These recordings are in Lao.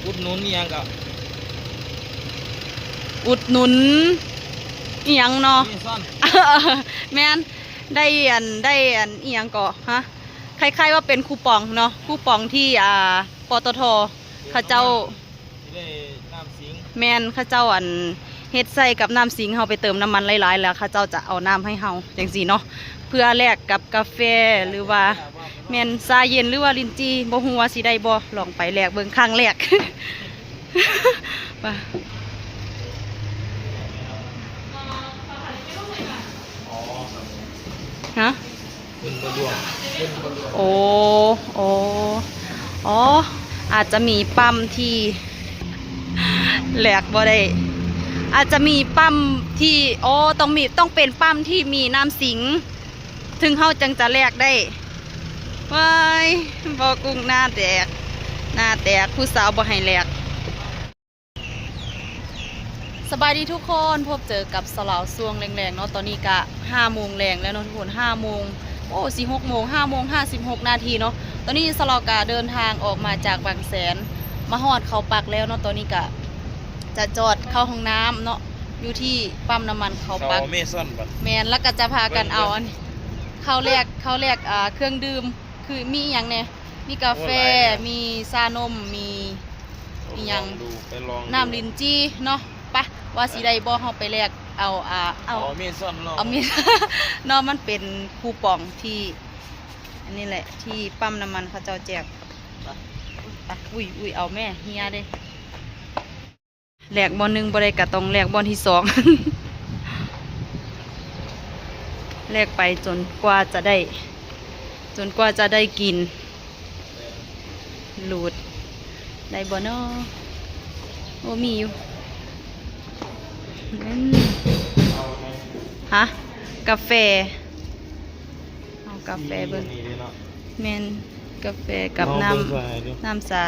ອຸດໜູນອີ່ຫຍັງກໍ ອຸດໜູນອີ່ຫຍັງເນາະ? ເມຊອນ ແມ່ນ ໄດ້ອັນ ໄດ້ອັນອີ່ຫຍັງເກາະ ຮະ? ຄ້າຍໆວ່າເປັນຄູປອງເນາະ ຄູປອງທີ່ ອ່າ ປຕທ ເຂົາເຈົ້າ ຊິໄດ້ນ້ຳສິງ ແມ່ນ ເຂົາເຈົ້າອັນເຮັດໃສ່ກັບນ້ຳສິງ ເຮົາໄປເຕີມນ້ຳມັນຫຼາຍໆ ແລ້ວເຂົາເຈົ້າຈະເອົານ້ຳໃຫ້ເຮົາຈັ່ງຊີ້ເນາະ ເພື່ອແລກກັບກາແຟ ຫຼືວ່າ ແມ່ນຊາເຢັນ ຫຼືວ່າລິນຈີ່ ບໍ່ຮູ້ວ່າຊິໄດ້ບໍ່ ລອງໄປແລກເບິ່ງຄັ້ງແລກ ວ່າ ຮະ? ເພິ່ນບໍ່ລວມ ເພິ່ນບໍ່ລວມ ໂອ້ ໂອ້ ອໍ ອາດຈະມີປ້ຳທີ່ແລກບໍ່ໄດ້ ອາດຈະມີປ້ຳທີ່ ອໍ ຕ້ອງມີ ຕ້ອງເປັນປ້ຳທີ່ມີນ້ຳສິງ ເຖິງເຮົາຈັ່ງຈະແລກໄດ້. ວ້າຍ ບໍ່ກຸ້ງໜ້າແຕກ ໜ້າແຕກ ຜູ້ສາວບໍ່ໃຫ້ແລກ. ສະບາຍດີທຸກຄົນ ພົບເຈີກັບສາວລາວຊ່ວງແລງໆເນາະ ຕອນນີ້ກະຫ້າໂມງແລງແລ້ວເນາະທຸກຄົນ ຫ້າໂມງ ໂອ້ ຊິຫົກໂມງ ຫ້າໂມງຫ້າສິບຫົກນາທີເນາະ. ຕອນນີ້ສາວລາວກະເດີນທາງອອກມາຈາກບາງແສນ ມາຮອດເຂົ້າປັກແລ້ວເນາະ ຕອນນີ້ກະຈະຈອດເຂົ້າຫ້ອງນ້ຳເນາະ ຢູ່ທີ່ປ້ຳນ້ຳມັນເຂົ້າປັກ ເຂົ້າເມຊອນບັດ ແມ່ນ ແລ້ວກະຈະພາກັນເອົາອັນ ເຂົ້າແລກ ເຂົ້າແລກ ອ່າ ເຄື່ອງດື່ມ ຄືມີອີ່ຫຍັງແດ່? ມີກາແຟ ໂອ້ ຫຼາຍແລ້ວ ມີຊານົມ ມີ ໂອ້ ອີ່ຫຍັງ ລອງດູ ໄປລອງດູ ນ້ຳລິນຈີ່ເນາະ. ປະ ວ່າຊິໄດ້ບໍ່ ເຮົາໄປແລກເອົາ ອ່າ ເອົາ ເອົາເມຊອນລອງ ເອົາເມ ເນາະ ມັນເປັນຄູປອງທີ່ອັນນີ້ແຫຼະ ທີ່ປ້ຳນ້ຳມັນເຂົາເຈົ້າແຈກ. ປະ ປະ ອຸ້ຍ ອຸ້ຍ ເອົາແມ່ ເຮຍເດ້. ແລກບ່ອນໜຶ່ງບໍ່ໄດ້ກະຕ້ອງແລກບ່ອນທີສອງ ແລກໄປຈົນກວ່າຈະໄດ້ ຈົນກວ່າຈະໄດ້ກິນ. ຫຼູດໄດ້ບໍ່ນໍ? ໂອ້ ມີຢູ່. ອືມ ຮະ? ກາແຟ ເອົາກາແຟເບິ່ງ. ແມ່ນ ກາແຟກັບນ້ຳ ນ້ຳຊາ.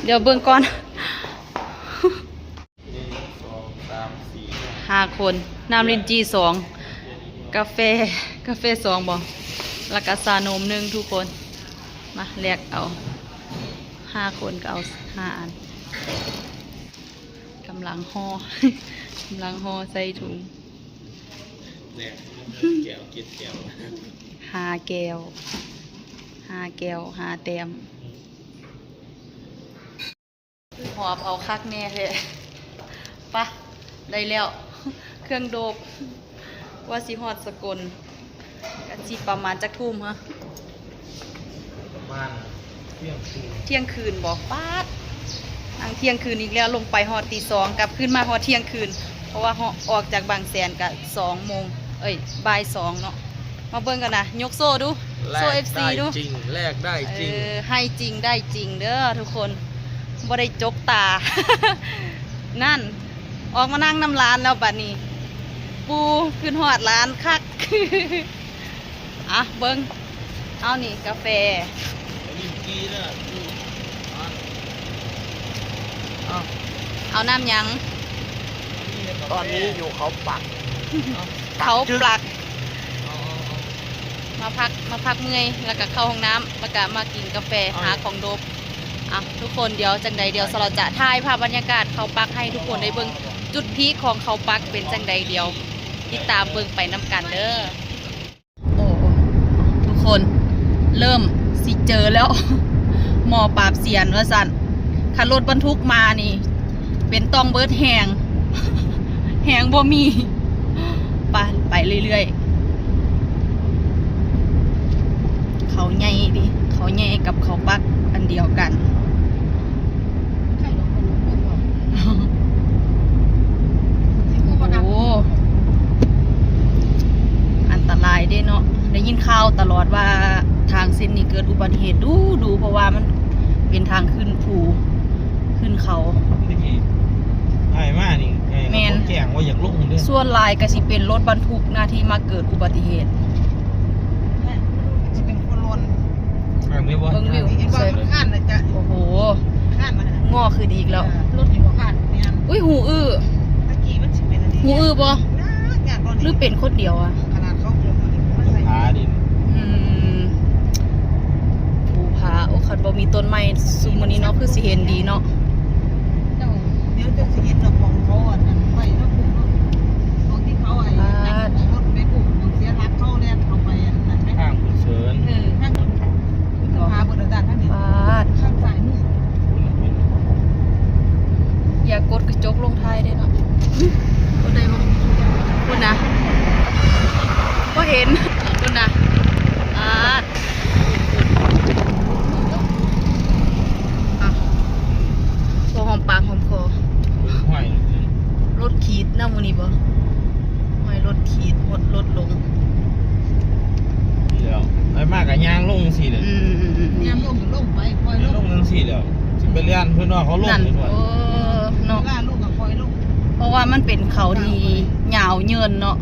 ດຽວເບິ່ງກ່ອນ. ໜຶ່ງ ສອງ ສາມ ສີ່ ຫ້າ ຫ້າຄົນ ນ້ຳລິນຈີ່ສອງ ກາແຟ ກາແຟສອງບໍ ແລ້ວກະຊານົມໜຶ່ງທຸກຄົນ. ມາແລກເອົາ ຫ້າຄົນກະເອົາຫ້າອັນ. ກຳລັງຫໍ່ ກຳລັງຫໍ່ໃສ່ຖົງ. ແລກແກ້ວ ເຈັດແກ້ວ ຫ້າແກ້ວ ຫ້າແກ້ວ ຫ້າແຕ້ມ. ຫອບເອົາຄັກແນ່ແທ້. ປະ ໄດ້ແລ້ວ ເຄື່ອງໂດບ. ກວ່າຊິຮອດສະກົນ ກະຊິປະມານຈັກທຸ່ມຫະ? ປະມານທ່ຽງຄືນ ທ່ຽງຄືນບໍ? ປາດ ນັ່ງທ່ຽງຄືນອີກແລ້ວ ລົງໄປຮອດຕີສອງ ກັບຄືນມາຮອດທ່ຽງຄືນ ເພາະວ່າອອກຈາກບາງແສນກະສອງໂມງ ເອີຍ ບ່າຍສອງເນາະ. ມາເບິ່ງກັນນະ ຍົກໂຊດູ ໂຊເອັຟຊີດູ. ແລກໄດ້ຈິງ ແລກໄດ້ຈິງ ເອີ ໃຫ້ຈິງໄດ້ຈິງເດີທຸກຄົນ ບໍ່ໄດ້ຈົກຕາ. ນັ້ນ ອອກມານັ່ງນຳຫຼານແລ້ວບັດນີ້ ປູ ຄຶດຮອດຫຼານຄັກ. ອ່ະ ເບິ່ງ ເອົານີ້ກາແຟ ເອົາ ເອົານ້ຳຫຍັງ? ຕອນນີ້ຢູ່ເຂົາປັກ ເຂົາປັກ ມາພັກ ມາພັກເມື່ອຍ ແລ້ວກະເຂົ້າຫ້ອງນ້ຳ ແລ້ວກະມາກິນກາແຟ ຫາຂອງດົບ. ອ່ະ ທຸກຄົນ ດຽວຈັ່ງໃດ ດຽວສາວລາວຈະຖ່າຍພາບບັນຍາກາດເຂົ້າປັກໃຫ້ທຸກຄົນໄດ້ເບິ່ງ ຈຸດພີກຂອງເຂົ້າປັກເປັນຈັ່ງໃດ ດຽວຕິດຕາມເບິ່ງໄປນຳກັນເດີ. ໂອ້ ທຸກຄົນ ເລີ່ມຊິເຈີແລ້ວ ໝໍປາບສຽນວ່າຊັ້ນ. ຄັນລົດບັນທຸກມານີ້ ເປັນຕ້ອງເບີດແຮງ ແຮງບໍ່ມີ. ໄປ ໄປເລື້ອຍໆ. ເຂົາໃຫຍ່ເດ້ ເຂົາໃຫຍ່ກັບເຂົາປັກອັນດຽວກັນ. ໂອ້ ອັນຕະລາຍເດ້ເນາະ ໄດ້ຍິນຂ່າວຕະຫຼອດວ່າທາງເສັ້ນນີ້ເກີດອຸບັດຕິເຫດດຸໆ ເພາະວ່າມັນເປັນທາງຂຶ້ນພູ ຂຶ້ນເຂົາ. ຕະກີ້ອ້າຍມານີ້ ແມ່ນ ແຈ້ງວ່າຢາກລົງເດ້ ສ່ວນຫຼາຍກະຊິເປັນລົດບັນທຸກນະທີ່ມາເກີດອຸບັດຕິເຫດ. ຊິເປັນຄົນຫຼົ່ນ ເບິ່ງວິວ ເຫັນບໍ່? ຄານນະຈະ ໂອ້ໂຫ ຄານນະ ງໍຂຶ້ນອີກແລ້ວ ເອີ ລົດນີ້ບໍ່ຄານ ແມ່ນ. ອຸ້ຍ ຫູອື້ ຕະກີ້ມັນຊິເປັນອັນນີ້ ຫູອື້ບໍ່? ຍາກ ຍາກ ຫຼືເປັນຄົນດຽວອະ? ຂະໜາດເຂົາເກີດມານີ້ ອືມ ພູຜາ. ໂອ້ ຄັນບໍ່ມີຕົ້ນໄມ້ຊຸມມື້ນີ້ເນາະ ຄືຊິເຫັນດີເນາະ. ຈົກລົງທ້າຍເດ້ເນາະ. ຄົນໃດບໍ່? ພຸ້ນນະ ບໍ່ເຫັນ. ພຸ້ນນະ ອາ ອ່ະ ພໍຫອມປາກຫອມຄໍ. ຫ້ອຍ ລົດຂີດນຳມື້ນີ້ບໍ່? ຫ້ອຍລົດຂີດ ລົດ ລົດລົງ. ນີ້ແຫຼ້ວ ໄປມາກະຍ່າງລົງຈັ່ງຊີ້ແຫຼະ. ອືມໆໆ ຍ່າງລົງກະລົງໄປ ຄ່ອຍລົງ ລົງຈັ່ງຊີ້ແຫຼ້ວ. ຊິໄປແລ່ນ ເພິ່ນວ່າເຂົາລົງ ນັ້ນ ເພິ່ນວ່າ. ໂອ້ ເນາະ ເວລາລົງກະຄ່ອຍລົງ ເພາະວ່າມັນເປັນເຂົາທີ່ຍາວເຍິນເນາະ.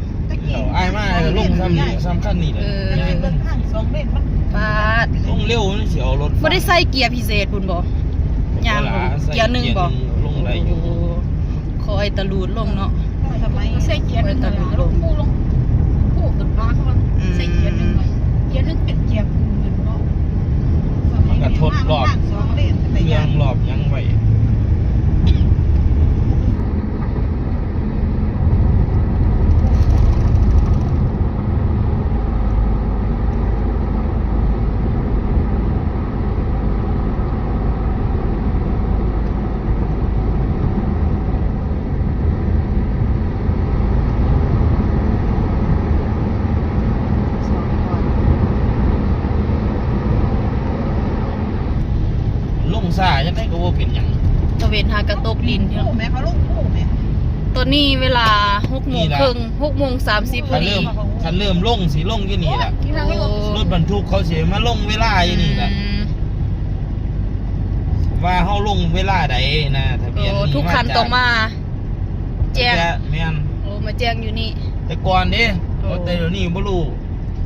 ແລ້ວອ້າຍມາກະລົງຊ່ຳນີ້ ຊ່ຳຄັນນີ້ແຫຼະ. ເອີ ເບິ່ງທາງສອງເລນມັນ ປາດ ລົງເລັວມັນຊິເອົາລົດ ບໍ່ໄດ້ໃສ່ເກຍພິເສດພຸ້ນບໍ່? ຍ່າງລົງ ເກຍໜຶ່ງບໍ່? ລົງໄດ້ຢູ່. ໂອ້ ຄ່ອຍຕະຫຼຸດລົງເນາະ. ໃສ່ເກຍໜຶ່ງ ລົງພູ ລົງພູຂຶ້ນຜາເຂົາວ່າ ອືມ ໃສ່ເກຍໜຶ່ງໄວ້ ເກຍໜຶ່ງເປັນເກຍພື້ນເນາະ. ມັນກະທົດລອບເຄື່ອງລອບຫຍັງໄວ້. ລົງຊ້າຈັ່ງໃດກະບໍ່ເປັນຫຍັງ ຕາເວັນຫາກະຕົກດິນ. ຕອນນີ້ເວລາຫົກໂມງເຄິ່ງ ຫົກໂມງສາມສິບພໍດີ. ຄັນເລີ່ມ ຄັນເລີ່ມລົງ ຊິລົງຢູ່ນີ້ລະ. ໂອ້ ລົດບັນທຸກເຂົາຊິມາລົງເວລາຢູ່ນີ້ລະ. ອືມ ວ່າເຮົາລົງເວລາໃດນະ ທະບຽນນີ້. ໂອ້ ທຸກຄັນຕ້ອງມາແຈ້ງ. ແມ່ນ. ໂອ້ ມາແຈ້ງຢູ່ນີ້ ແຕ່ກ່ອນເດ້. ໂອ້ ແຕ່ດຽວນີ້ບໍ່ຮູ້.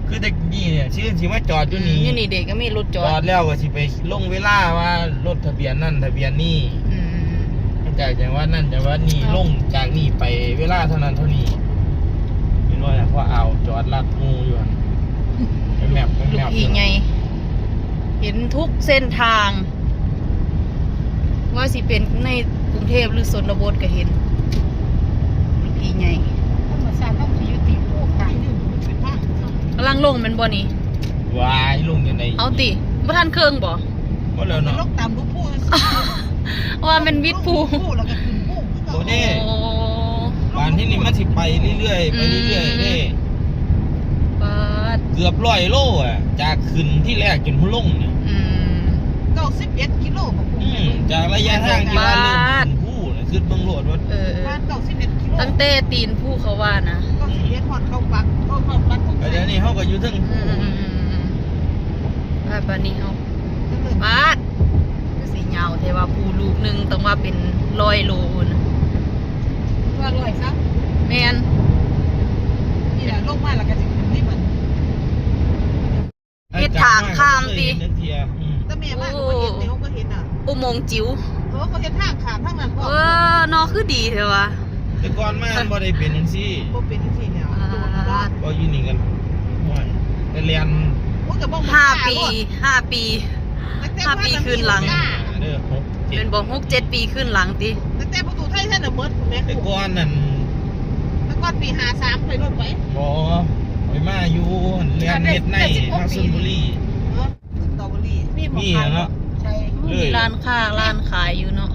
ຄືແຕ່ກີ້ນີ້ຊິ ຊິມາຈອດຢູ່ນີ້. ອືມ ຢູ່ນີ້ເດກະມີລົດຈອດ ຈອດແລ້ວກະຊິໄປລົງເວລາວ່າລົດທະບຽນນັ້ນທະບຽນນີ້. ອືມ ຈາກຈັງຫວັດນັ້ນຈັງຫວັດນີ້. ເອົ້າ ລົງຈາກນີ້ໄປເວລາເທົ່ານັ້ນເທົ່ານີ້. ເຫັນບໍ່ນະ ເພາະອ່າວຈອດລັດໝູ່ຢູ່ຫັ້ນ. ເປັນແມັບ ເປັນແມັບ ລູກພີ່ໃຫຍ່ ເຫັນທຸກເສັ້ນທາງ. ວ່າຊິເປັນໃນກຸງເທບ ຫຼື ຊົນນະບົດກະເຫັນ. ລູກພີ່ໃຫຍ່ ທຳມະຊາດເຮົາຊິຢູ່ຕີນພູກາງຢູ່ ມັນເປັນທາງ. ກຳລັງລົງແມ່ນບໍ່ນີ້? ຫວາຍ ລົງຈັ່ງໃດ? ເອົາຕິ ບໍ່ທັນເຄິ່ງບໍ່? ບໍ່ແລ້ວເນາະ ລົງຕາມຮູບພູ. ວ່າແມ່ນວິດພູ ລົງພູແລ້ວກະຂຶ້ນພູຄືເກົ່າ. ບໍ່ເດ້. ໂອ້ ບາດທີນີ້ມັນຊິໄປເລື້ອຍໆ ໄປເລື້ອຍໆເດ້. ອືມ ປາດ ເກືອບຮ້ອຍໂລອະ ຈາກຂຶ້ນທີແລກຈົນຫົວລົງນະ. ອືມ ເກົ້າສິບເອັດກິໂລບໍ່ກຸ້ງ. ອືມ ຈາກໄລຍະທາງທີ່ວ່າເລີ່ມຂຶ້ນພູນະ ຄຶດເບິ່ງໂລດວ່າ ເອີ ປານເກົ້າສິບເອັດກິໂລ ຕັ້ງແຕ່ຕີນພູເຂົາວ່ານະ. ເກົ້າສິບເອັດ ຮອດເຂົາປັກ ເຂົາ ເຂົາປັກ. ແຕ່ດຽວນີ້ເຮົາກະຢູ່ເທິງພູ. ອືມໆໆ ບາດ ບາດນີ້ເຮົາ ປາດ ຄືຊິຍາວແທ້ວ່າ ພູລູກໜຶ່ງຕ້ອງວ່າເປັນຮ້ອຍໂລພຸ້ນ. ວ່າຮ້ອຍຊະ. ແມ່ນ ນີ້ລະ ລົງມາລະກະຊິຂຶ້ນນີ້ບັດ. ເຮັດທາງຂ້າມຕິ. ອືມ ແຕ່ແມ່ມາກະບໍ່ເຫັນ ໂອ້ ເດ ເຮົາກະເຫັນນະ ອຸໂມງຈິວ. ເອີ ເຂົາເຮັດທາງຂ້າມທາງນັ້ນ. ເອີ ເນາະ ຄືດີແທ້ວ່າ. ແຕ່ກ່ອນມາມັນບໍ່ໄດ້ເປັນຈັ່ງຊີ້ ບໍ່ເປັນຈັ່ງຊີ້ແລ້ວ. ອ່າ ໂດນເນາະ ບໍ່ຢູ່ນີ້ກັນ ໂອ້ຍ ກະແລ່ນ. ໂອ້ຍ ກະບໍ່ ຫ້າປີ ຫ້າປີ ຫ້າປີຄືນຫຼັງ. ເດີ ຫົກ ເຈັດ ແມ່ນບໍ່ ຫົກເຈັດປີຄືນຫຼັງຕິ. ຕັ້ງແຕ່ປະຕູໄທແທ້ນະ ໝົດແມ່. ແຕ່ກ່ອນນັ້ນ ແຕ່ກ່ອນປີຫ້າສາມ ໄປລົດໄປ. ບໍ່ ຂ້ອຍມາຢູ່ຫັ້ນ ແລ່ນເຮັດໄນ ມາຊົນບຸລີ. ເອີ ສະຕໍເບີຣີ ມີໝໍຂາຍເນາະ. ໃຊ່ ມີຮ້ານຄ້າ ຮ້ານຂາຍຢູ່ເນາະ.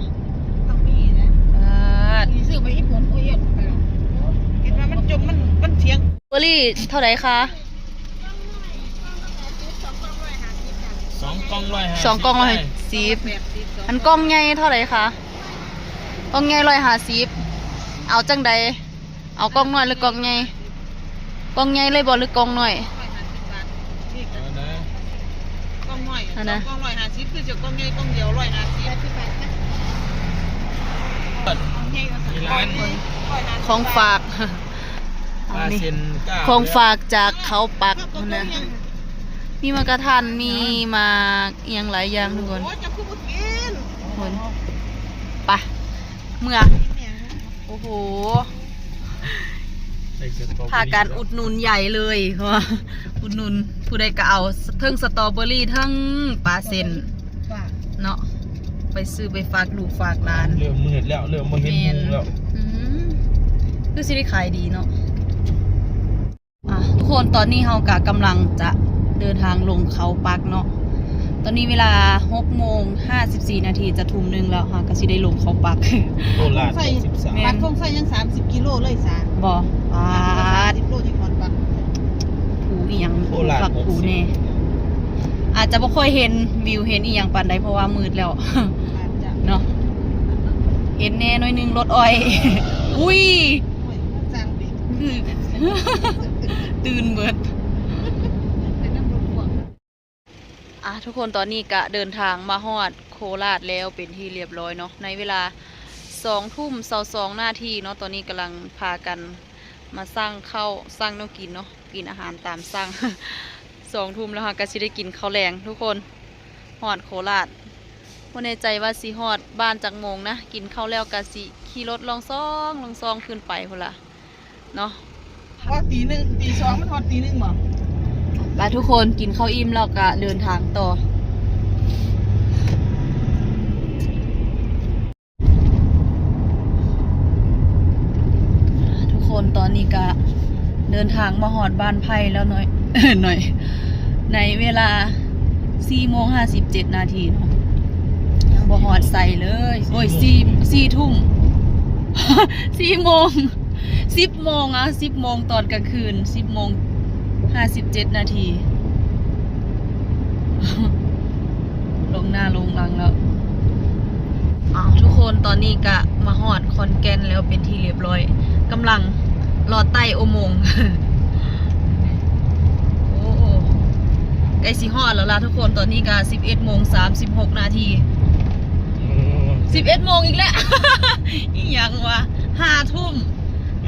ຕ້ອງມີນະ ເອີ ຊື້ໄປເຮັດຜົນ. ໂອ້ຍ ເຫັນວ່າມັນຈົມ ມັນ ມັນຖຽງ. ເບີຣີເທົ່າໃດຄະ? ສອງກ່ອງຮ້ອຍຫ້າສິບ. ສອງກ່ອງຮ້ອຍຫ້າສິບ. ອັນກ່ອງໃຫຍ່ເທົ່າໃດຄະ? ກ່ອງໃຫຍ່ຮ້ອຍຫ້າສິບ. ເອົາຈັ່ງໃດ? ເອົາກ່ອງນ້ອຍຫຼືກ່ອງໃຫຍ່? ກ່ອງໃຫຍ່ເລີຍບໍ່ ຫຼືກ່ອງນ້ອຍ? ເອົານະ ກ່ອງນ້ອຍ ອັນນະ ສອງກ່ອງຮ້ອຍຫ້າສິບ ຄືຈະກ່ອງໃຫຍ່ກ່ອງດຽວຮ້ອຍຫ້າສິບ. ຂອງຝາກ ປາເຊັນກ້າ ຂອງຝາກຈາກເຂົາປັກພຸ້ນນະ. ມີໝາກກະທັນ ມີໝາກອີ່ຫຍັງຫຼາຍຢ່າງທຸກຄົນ. ໂອ້ຍ ເຈົ້າຄືບໍ່ກິນ? ພຸ້ນ ໄປ ເມືອ ໂອ້ໂຫ ພາກັນອຸດໜູນໃຫຍ່ເລີຍ ເພາະວ່າອຸດໜູນ ຜູ້ໃດກະເອົາ ເທິງສະຕໍເບີຣີ ເທິງປາເຊັນເນາະ ໄປຊື້ໄປຝາກລູກຝາກຫຼານ. ເລີ່ມມືດແລ້ວ ເລີ່ມບໍ່ເຫັນຫຸ່ງແລ້ວ. ອືມ ຄືຊິໄດ້ຂາຍດີເນາະ. ອ່ະ ທຸກຄົນ ຕອນນີ້ເຮົາກະກຳລັງຈະເດີນທາງລົງເຂົາປັກເນາະ. ຕອນນີ້ເວລາຫົກໂມງຫ້າສິບສີ່ນາທີ ຈະທຸ່ມໜຶ່ງແລ້ວ ເຮົາກໍຊິໄດ້ລົງເຂົ້າປັກ. ໂຄລາດ ໃສ່ ຫົກສິບສາມ ແມ່ນ ປັກທງໄຊຍັງສາມສິບກິໂລເລີຍສາ ບໍ່ ປາດ ສາມສິບໂລຍັງຮອດປັກ ພູອີ່ຫຍັງ ໂຄລາດ ພູຄັກ ຫົກສິບ ພູແນ່ ອາດຈະບໍ່ຄ່ອຍເຫັນວິວເຫັນອີ່ຫຍັງປານໃດ ເພາະວ່າມືດແລ້ວ ອາດຈະ ເນາະ ເຫັນແນ່ໜ້ອຍໜຶ່ງ ລົດອ້ອຍ ອຸ້ຍ ໂອ້ຍ ມັນສ້າງບິດ ຄື ຕື່ນເບີດ. ອ່າ ທຸກຄົນ ຕອນນີ້ກະເດີນທາງມາຮອດໂຄລາດແລ້ວເປັນທີ່ລຽບຮ້ອຍເນາະ ໃນເວລາສອງທຸ່ມຊາວສອງນາທີເນາະ. ຕອນນີ້ກຳລັງພາກັນມາສັ່ງເຂົ້າ ສັ່ງແນວກິນເນາະ ກິນອາຫານຕາມສັ່ງ ສອງທຸ່ມແລ້ວ ເຮົາກະຊິໄດ້ກິນເຂົ້າແລງທຸກຄົນ. ຮອດໂຄລາດ ບໍ່ແນ່ໃຈວ່າຊິຮອດບ້ານຈັກໂມງນະ ກິນເຂົ້າແລ້ວກະຊິຂີ່ລົດລ່ອງຊອງ ລ່ອງຊອງຂຶ້ນໄປພຸ້ນລະ. ເນາະ ວ່າຕີໜຶ່ງ ຕີສອງ ມັນຮອດຕີໜຶ່ງບໍ່? ໄປທຸກຄົນ ກິນເຂົ້າອີ່ມແລ້ວກະເດີນທາງຕໍ່. ທຸກຄົນ ຕອນນີ້ກະເດີນທາງມາຮອດບ້ານໄຜ່ແລ້ວໜ້ອຍ ໜ້ອຍ ໃນເວລາສີ່ໂມງຫ້າສິບເຈັດນາທີເນາະ ຍັງບໍ່ຮອດໃສເລີຍ. ໂອ້ຍ ສີ່ ສີ່ທຸ່ມ ສີ່ໂມງ ສິບໂມງ ອ່ະ ສິບໂມງຕອນກາງຄືນ ສິບໂມງຫ້າສິບເຈັດນາທີ ລົງໜ້າລົງຫຼັງແລ້ວ. ອ້າວ ທຸກຄົນ ຕອນນີ້ກະມາຮອດຂອນແກ່ນແລ້ວເປັນທີ່ລຽບຮ້ອຍ ກຳລັງລອດໄຕ່ອຸໂມງ. ໂອ້ ໃກ້ຊິຮອດແລ້ວລະທຸກຄົນ ຕອນນີ້ກະສິບເອັດໂມງສາມສິບຫົກນາທີ. ໂອ້ ສິບເອັດໂມງອີກແລ້ວ ອີ່ຫຍັງວະ ຫ້າທຸ່ມ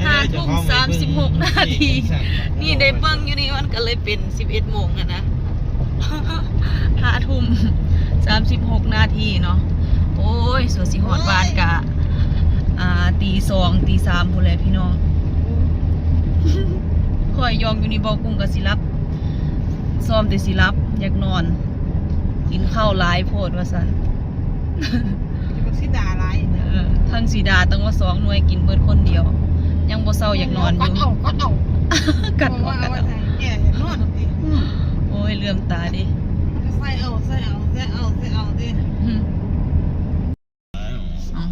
ຫ້າທຸ່ມສາມສິບຫົກນາທີ. ນີ້ໄດ້ເບິ່ງຢູ່ນີ້ ມັນກະເລີຍເປັນສິບເອັດໂມງຫັ້ນນະ ຫ້າທຸ່ມສາມສິບຫົກນາທີເນາະ. ໂອ້ຍ ສວຍຊິຮອດບ້ານກະ ອ່າ ຕີສອງ ຕີສາມພຸ້ນແຫຼະພີ່ນ້ອງ. ຂ້ອຍຍ່ອງຢູ່ນີ້ ບໍ່ກຸ້ງກະຊິຫຼັບ ຊອມແຕ່ຊິຫຼັບ ຢາກນອນ ກິນເຂົ້າຫຼາຍໂພດວ່າຊັ້ນ. ຊິບັກຊິດາຫຼາຍ ເອີ ທັງຊິດາຕັ້ງວ່າສອງໜ່ວຍ ກິນເບິດຄົນດຽວ ຍັງບໍ່ເຊົາ ຢາກນອນຢູ່. ກັດເອົາ ກັດເອົາ ກັດເອົາ ແກ່ນອນຕິ. ອືມ ໂອ້ຍ ເຫຼື້ອມຕາເດ້. ໃສ່ເອົາ ໃສ່ເອົາ ໃສ່ເອົາ ໃສ່ເອົາເດ້. ອືມ ເອົາ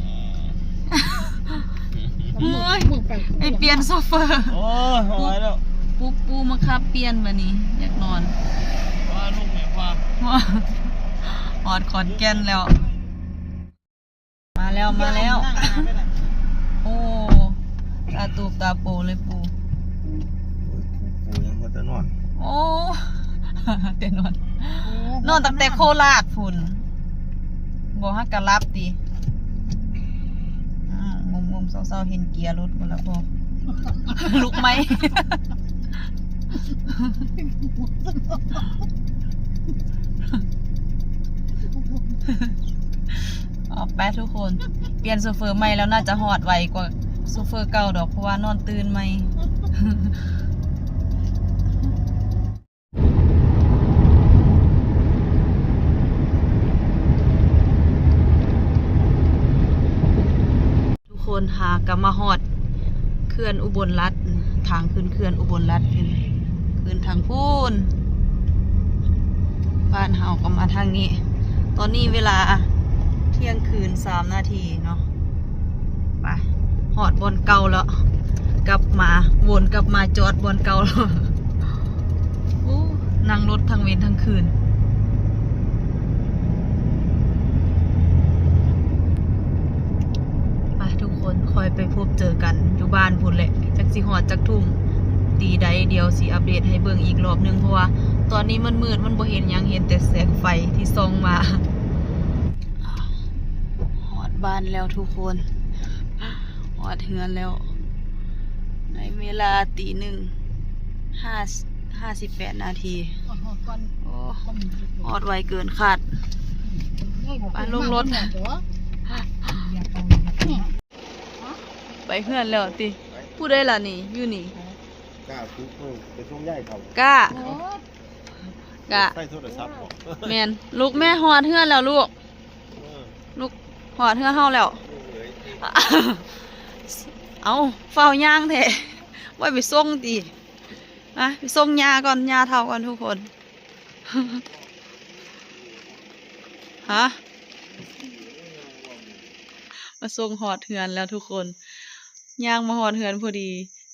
ໂອ້ຍ ໄປປ່ຽນໂຊເຟີ. ໂອ້ຍ ບໍ່ໄຫວແລ້ວ ປຸກປູມາຂັບປ່ຽນບາດນີ້ ຢາກນອນ. ວ່າລູກແມ່ວ່າ ຮອດຂອນແກ່ນແລ້ວ. ມາແລ້ວ ມາແລ້ວ. ໂອ້ ຕາຕູບຕາໂປເລີຍປູ. ໂອ້ຍ ປູ ປູຍັງບໍ່ໄດ້ນອນ. ໂອ້ ແຕ່ນອນ ໂອ້ ນອນຕັ້ງແຕ່ໂຄລາດພຸ້ນ. ບໍ່ ຫາກະຫຼັບຕິ. ອືມ ງົມໆເຊົາໆ ເຫັນເກຍລົດໝົດລະບໍ່. ລຸກໃໝ່. ອອກໄປທຸກຄົນ ປ່ຽນໂຊເຟີໃໝ່ແລ້ວ ໜ້າຈະຮອດໄວກວ່າໂຊເຟີເກົ່າດອກ ເພາະວ່ານອນຕື່ນໃໝ່. ທຸກຄົນ ຫາກະມາຮອດເຂື່ອນອຸບົນລັດ ທາງຂຶ້ນເຂື່ອນອຸບົນລັດ ຂຶ້ນ ຂຶ້ນທາງພຸ້ນ. ບ້ານເຮົາກໍມາທາງນີ້. ຕອນນີ້ເວລາທ່ຽງຄືນສາມນາທີເນາະ. ໄປ ຮອດບ່ອນເກົ່າແລ້ວ ກັບມາ ວົນກັບມາຈອດບ່ອນເກົ່າແລ້ວ. ໂອ້ ນັ່ງລົດທັງເວັນທັງຄືນ. ໄປທຸກຄົນ ຄ່ອຍໄປພົບເຈີກັນຢູ່ບ້ານພຸ້ນແຫຼະ ຈັກຊິຮອດຈັກທຸ່ມຕີໃດ. ດຽວຊິອັບເດດໃຫ້ເບິ່ງອີກລອບໜຶ່ງ ເພາະວ່າຕອນນີ້ມັນມືດ ມັນບໍ່ເຫັນຫຍັງ ເຫັນແຕ່ແສງໄຟທີ່ສ່ອງມາ. ຮອດບ້ານແລ້ວທຸກຄົນ ຮອດເຮືອນແລ້ວ ໃນເວລາຕີໜຶ່ງ ຫ້າ ຫ້າສິບແປດນາທີ. ຮອດກ່ອນ ໂອ້ ຮອດໄວເກີນຄາດ. ໄປລົງລົດ ໄປເຮືອນແລ້ວຕິ. ຜູ້ໃດລະນີ້ ຢູ່ນີ້? ກ້າປຸກ ເອີ ໄປສົ່ງຍາຍເຂົາ ກ້າ ກ້າ ໃຊ້ໂທລະສັບບໍ? ແມ່ນ ລູກແມ່ ຮອດເຮືອນແລ້ວລູກ. ເອີ ລູກ ຮອດເຮືອນເຮົາແລ້ວ. ເອົ້າ ຟ້າວຍ່າງແທ້ ບໍ່ໄປສົ່ງຕິ? ມາ ໄປສົ່ງຍ່າກ່ອນ ຍ່າເຖົ້າກ່ອນທຸກຄົນ. ຮະ ມາສົ່ງຮອດເຮືອນແລ້ວທຸກຄົນ. ຍ່າງມາຮອດເຮືອນພໍດີ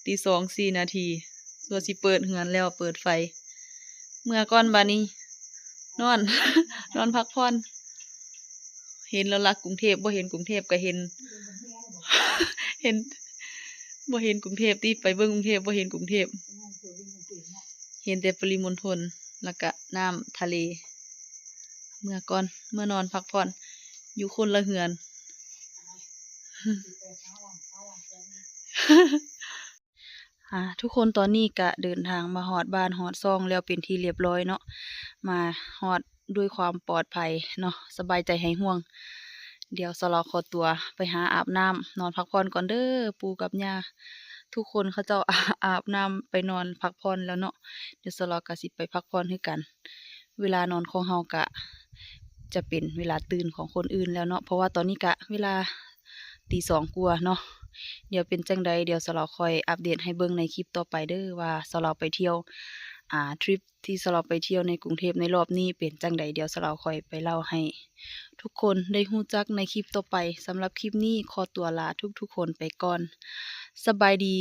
ຕີສອງສີ່ນາທີ ວ່າຊິເປີດເຮືອນແລ້ວ ເປີດໄຟ. ເມືອກ່ອນບາດນີ້ ນອນ ນອນພັກຜ່ອນ. ເຫັນແລ້ວລະ ກຸງເທບ ບໍ່ເຫັນກຸງເທບກໍເຫັນ ເຫັນ ບໍ່ເຫັນກຸງເທບຕິ ໄປເບິ່ງກຸງເທບ ບໍ່ເຫັນກຸງເທບ ເຫັນແຕ່ປະລິມົນທົນ ແລ້ວກະນ້ຳທະເລ. ເມືອກ່ອນ ເມືອນອນພັກຜ່ອນ ຢູ່ຄົນລະເຮືອນ. ອ່າ ທຸກຄົນ ຕອນນີ້ກະເດີນທາງມາຮອດບ້ານຮອດຊ່ອງແລ້ວເປັນທີ່ລຽບຮ້ອຍເນາະ ມາຮອດດ້ວຍຄວາມປອດໄພເນາະ ສະບາຍໃຈຫາຍຫ່ວງ. ດຽວສາວລາວຂໍຕົວໄປຫາອາບນ້ຳ ນອນພັກຜ່ອນກ່ອນເດີ. ປູ່ກັບຍ່າທຸກຄົນເຂົາເຈົ້າ ອາບນ້ຳໄປນອນພັກຜ່ອນແລ້ວເນາະ. ດຽວສາວລາວກະຊິໄປພັກຜ່ອນຄືກັນ. ເວລານອນຂອງເຮົາກະຈະເປັນເວລາຕື່ນຂອງຄົນອື່ນແລ້ວເນາະ ເພາະວ່າຕອນນີ້ກະເວລາຕີສອງກວ່າເນາະ. ດຽວເປັນຈັ່ງໃດ ດຽວສາວລາວຄ່ອຍອັບເດດໃຫ້ເບິ່ງໃນຄລິບຕໍ່ໄປເດີ ວ່າສາວລາວໄປທ່ຽວ ອ່າ ທຣິບທີ່ສາວລາວໄປທ່ຽວໃນກຸງເທບໃນລອບນີ້ເປັນຈັ່ງໃດ ດຽວສາວລາວຄ່ອຍໄປເລົ່າໃຫ້ທຸກຄົນໄດ້ຮູ້ຈັກໃນຄລິບຕໍ່ໄປ. ສຳລັບຄລິບນີ້ຂໍຕົວລາທຸກໆຄົນໄປກ່ອນ. ສະບາຍດີ.